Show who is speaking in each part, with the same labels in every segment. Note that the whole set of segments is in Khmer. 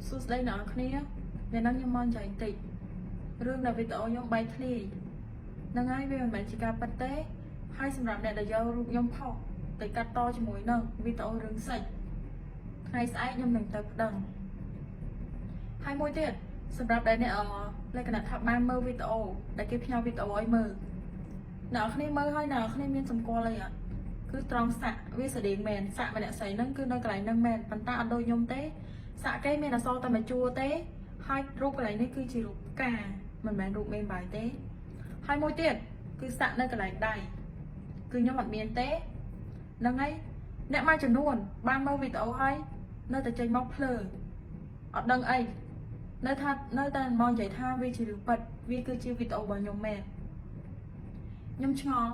Speaker 1: សួស្តីអ្នកនរគ្នាថ្ងៃនេះខ្ញុំមកនិយាយបន្តិចរឿងដែលវីដេអូខ្ញុំបែកធ្លាយហ្នឹងហើយវាមិនមែនជាការពិតទេហើយសម្រាប់អ្នកដែលយករូបខ្ញុំផុសទៅកាត់តជាមួយនឹងវីដេអូរឿងសិចថ្ងៃស្អែកខ្ញុំនឹងទៅប្តឹងហើយមួយទៀតសម្រាប់ដែលអ្នកអលក្ខណៈថាបានមើលវីដេអូដែលគេផ្ញើវីដេអូឲ្យមើលអ្នកនរគ្នាមើលហើយអ្នកនរគ្នាមានសម្គាល់អីអត់គឺត្រង់សាក់វាស្តៀងមែនសាក់ម្នាក់ស្រីហ្នឹងគឺនៅកន្លែងហ្នឹងមែនប៉ុន្តែអត់ដូចខ្ញុំទេ សាក់គេមានអក្សរតែមួយជួរទេហើយរូបកន្លែងនេះគឺជារូបផ្កាមិនមែនរូបមេបាយទេហើយមួយទៀតគឺសាក់នៅកន្លែងដៃគឺខ្ញុំអត់មានទេហ្នឹងហើយអ្នកមួយចំនួនបានមើលវីដេអូហើយនៅតែចេញមកភ្លើអត់ដឹងអីនៅថានៅតែមកនិយាយថាវាជារឿងពិតវាគឺជាវីដេអូរបស់ខ្ញុំមែនខ្ញុំឆ្ងល់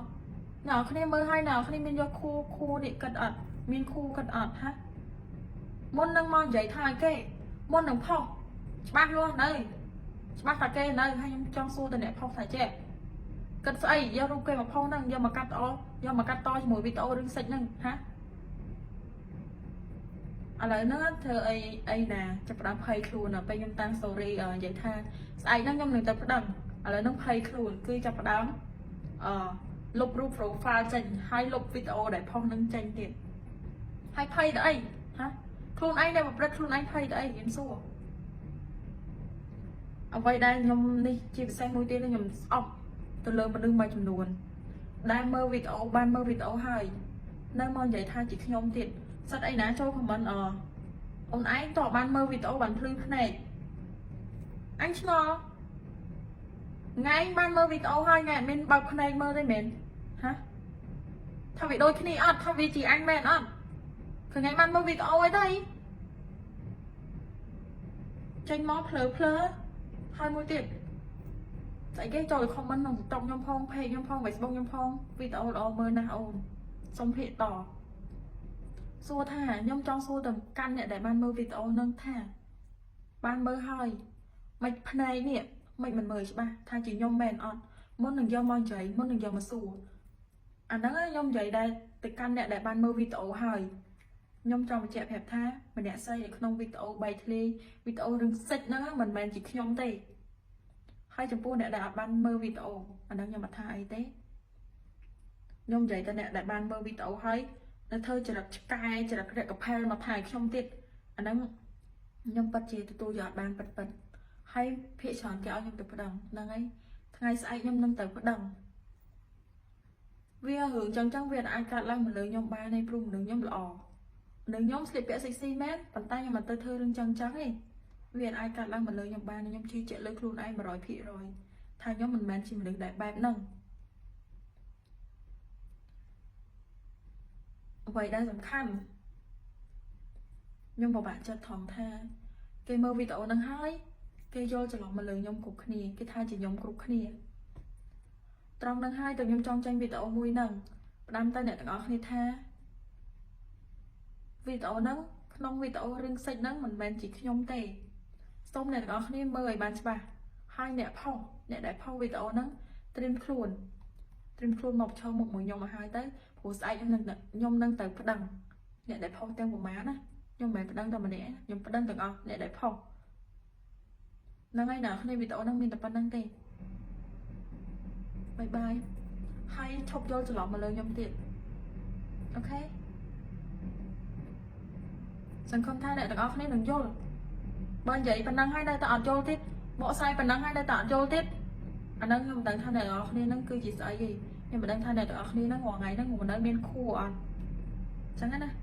Speaker 1: អ្នកនរគ្នាមើលហើយអ្នកនរគ្នាមានយកខួខួនេះគិតអត់មានខួគិតអត់ហ៎ មុននឹងមកនិយាយថាឲ្យគេមុននឹងផុសច្បាស់លាស់នៅច្បាស់ថាគេនៅហើយខ្ញុំចង់សួរទៅអ្នកផុសថាចេះគិតស្អីយករូបគេមកផុសហ្នឹងយកមកកាត់តយកមកកាត់តជាមួយវីដេអូរឿងសិចហ្នឹងហាឥឡូវហ្នឹងធ្វើអីអីណាចាប់ផ្ដើមភ័យខ្លួនដល់ពេលខ្ញុំតាំង story និយាយថាស្អែកហ្នឹងខ្ញុំនឹងទៅប្តឹងឥឡូវហ្នឹងភ័យខ្លួនគឺចាប់ផ្ដើមអឺលុបរូប profile ចេញហើយលុបវីដេអូដែលផុសនឹងចេញទៀតហើយភ័យទៅអីហា ខ្លួនឯងដែលប្រព្រឹត្តខ្លួនឯងភ័យទៅអីខ្ញុំសួរអ្វីដែលខ្ញុំនេះជាពិសេសមួយទៀតខ្ញុំស្អប់ទៅលើមនុស្សមួយចំនួនដែលមើលវីដេអូបានមើលវីដេអូហើយនៅមកនិយាយថាជាខ្ញុំទៀតសិតអីណាចូល comment អអូនឯងតើបានមើលវីដេអូបានភ្លឺភ្នែកអញឆ្ងល់ថ្ងៃបានមើលវីដេអូហើយថ្ងៃអត់មានបើកភ្នែកមើលទេមែនហ៎ថាវាដូចគ្នាអត់ថាវាជាអញមែនអត់ គឺថ្ងៃបានមើលវីដេអូអីទៅចេញមកភ្លើភ្លើហើយមួយទៀតស្អីគេចូលទៅ comment ក្នុង TikTok ខ្ញុំផង page ខ្ញុំផង Facebook ខ្ញុំផងវីដេអូល្អមើលណាស់អូនសុំភាកតសួរថាខ្ញុំចង់សួរទៅកាន់អ្នកដែលបានមើលវីដេអូហ្នឹងថាបានមើលហើយមិនភ្នែកនេះមិនមិនមើលច្បាស់ថាជាខ្ញុំមែនអត់មុននឹងយកមកនិយាយមុននឹងយកមកសួរអាហ្នឹងខ្ញុំនិយាយដែរទៅកាន់អ្នកដែលបានមើលវីដេអូហើយ ខ្ញុំចង់បញ្ជាក់ប្រាប់ថាម្នាក់ស្រីនៅក្នុងវីដេអូបែកធ្លាយវីដេអូរឿងសិចហ្នឹងមិនមែនជាខ្ញុំទេហើយចំពោះអ្នកដែលអត់បានមើលវីដេអូអាហ្នឹងខ្ញុំអត់ថាអីទេខ្ញុំនិយាយតែអ្នកដែលបានមើលវីដេអូហើយនៅធ្វើចរិតឆ្កែចរិតរកកផែលមកថាឲ្យខ្ញុំទៀតអាហ្នឹងខ្ញុំពិតជាទទួលយកអត់បានពិតពិតហើយភាកច្រើនគេឲ្យខ្ញុំទៅប្តឹងហ្នឹងហើយថ្ងៃស្អែកខ្ញុំនឹងទៅប្តឹងវារឿងចឹងចឹងវាអាចកើតឡើងមកលើខ្ញុំបានទេព្រោះមនុស្សខ្ញុំល្អ នៅខ្ញុំស្លៀកពាក់សិចស៊ីមែនប៉ុន្តែខ្ញុំមិនទៅធ្វើរឿងចឹងចឹងទេវាអាចកើតឡើងមកលើខ្ញុំបានខ្ញុំជឿជាក់លើខ្លួនឯង100%ថាខ្ញុំមិនមែនជាមនុស្សដែលបែបហ្នឹងអ្វីដែលសំខាន់ខ្ញុំពិបាកចិត្តថងថាគេមើលវីដេអូហ្នឹងហើយគេយល់ច្រឡំមកលើខ្ញុំគ្រប់គ្នាគេថាជាខ្ញុំគ្រប់គ្នាត្រង់ហ្នឹងហើយតែខ្ញុំចង់ចេញវីដេអូមួយហ្នឹងផ្ដាំទៅអ្នកទាំងអស់គ្នាថា វីដេអូហ្នឹងក្នុងវីដេអូរឿងសិចហ្នឹងមិនមែនជាខ្ញុំទេសូមអ្នកទាំងអស់គ្នាមើលឲ្យបានច្បាស់ហើយអ្នកផុសអ្នកដែលផុសវីដេអូហ្នឹងត្រៀមខ្លួនត្រៀមខ្លួនមកប្រឈមមុខមួយខ្ញុំឲ្យហើយទៅព្រោះស្អែកខ្ញុំនឹងទៅប្តឹងអ្នកដែលផុសទាំងប្រមាណណាខ្ញុំមិនមែនប្តឹងតែម្នាក់ខ្ញុំប្តឹងទាំងអស់អ្នកដែលផុសហ្នឹងហើយអ្នកគ្នាវីដេអូហ្នឹងមានតែប៉ុណ្្នឹងទេbye bye ហើយឈប់យល់ច្រឡំមកលើខ្ញុំទៀត OK សង្ឃឹមថាអ្នកទាំងអស់គ្នានឹងយល់បើនិយាយប៉ុណ្ណឹងហើយនៅតែអត់យល់ទៀតបកស្រាយប៉ុណ្ណឹងហើយនៅតែអត់យល់ទៀតអាហ្នឹងខ្ញុំមិនដឹងថាអ្នកទាំងអស់គ្នាហ្នឹងគឺជាស្អីទេខ្ញុំមិនដឹងថាអ្នកទាំងអស់គ្នាហ្នឹងរាល់ថ្ងៃហ្នឹងមិននៅមានខួរអត់អញ្ចឹងណា។